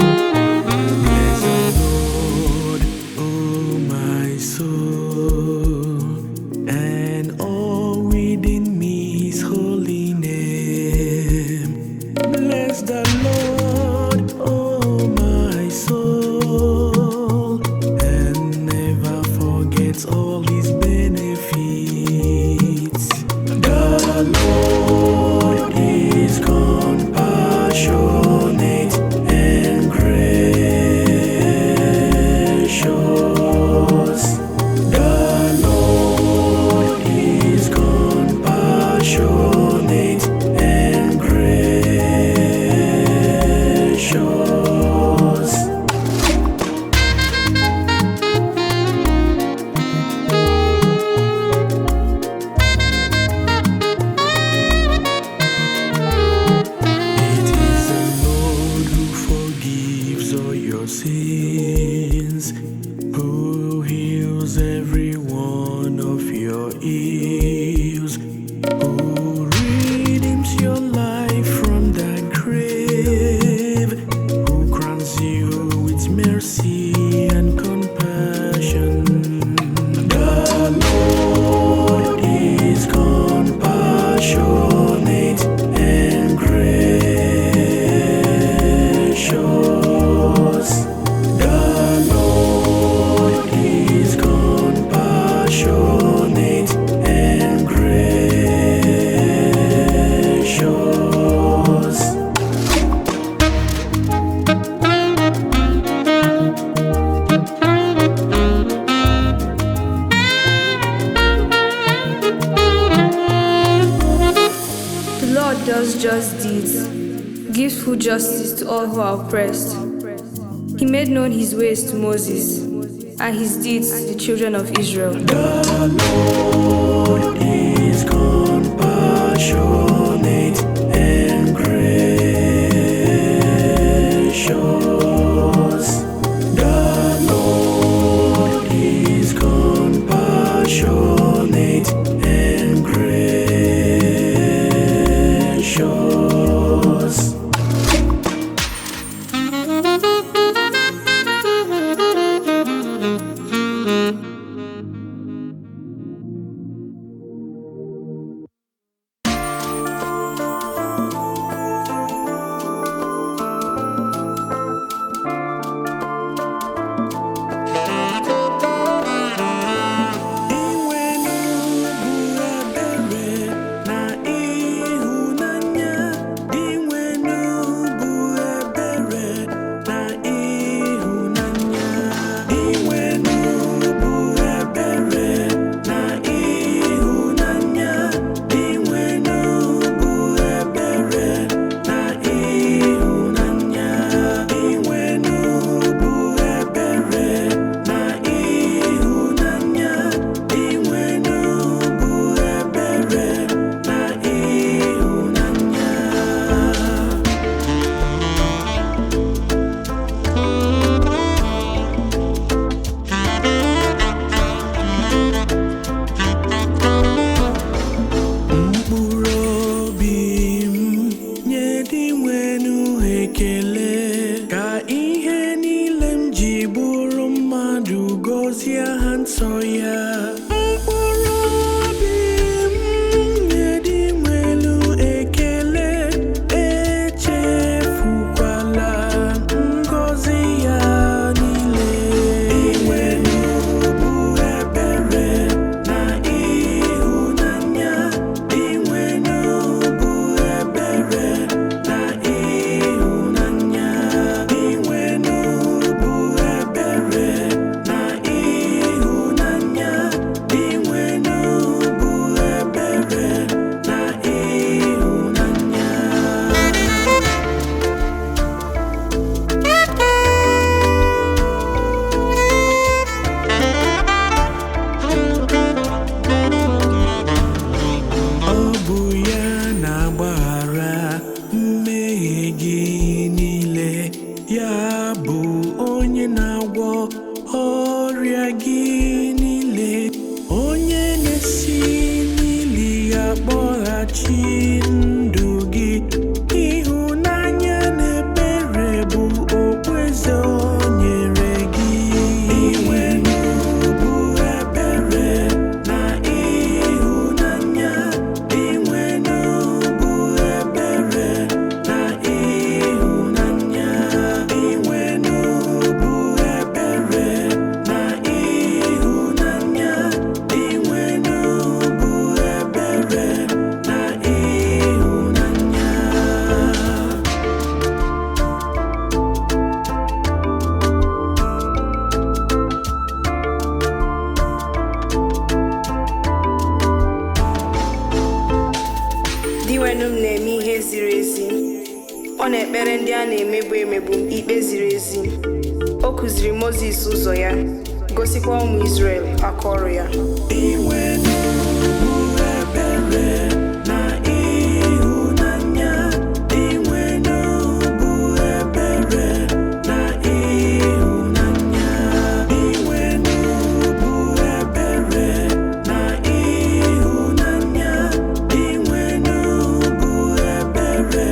Bless the Lord, oh my soul, and all within me His holy name. Bless the Lord, oh my soul, and never forget all His benefits. The Lord is compassionate and gracious. The Lord is compassionate and gracious. It is the Lord who forgives all your sins, who heals every one of your ills, who redeems your life from the grave, who crowns you with mercy and compassion. The Lord is compassionate and gracious. The Lord is compassionate and gracious. The Lord does just deeds, gives full justice to all who are oppressed. He made known his ways to Moses, and his deeds to the children of Israel. The Lord is compassionate and gracious. The Lord is compassionate and gracious. Inwe n'ugwu ebere na ịhụnanya, inwe n'ugwu ebere na ịhụnanya, inwe n'ugwu ebere na ịhụnanya, inwe n'ugwu ebere na ịhụnanya, inwe n'ugwu ebere na ịhụnanya, inwe n'ugwu ebere na ịhụnanya. Mkpụrụ obi m nye Dinwenu ekele, ka ihe niile m ji bụrụ mmadụ gọzie aha nsọ ya. Mkpụrụ obi m nye Dinwenu ekele, echefukwala ngọzi ya niile. Inwenu bụ ebere na ịhụnanya, inwenu bụ ebere na ịhụnanya, inwenu bụ ebere na ịhụnanya. Dinwenụ m na-eme ihe ziri ezi. Ọ na-ekpere ndị a na-emegbu emegbu ikpe ziri ezi. O kụziri Mozis ụzọ ya, gosikwa ụmụ Izrel aka ọrụ ya. Inwenu bụ ebere na ịhụnanya. Inwenu bụ ebere na ịhụnanya. Inwenu bụ ebere na ịhụnanya. Inwenu bụ ebere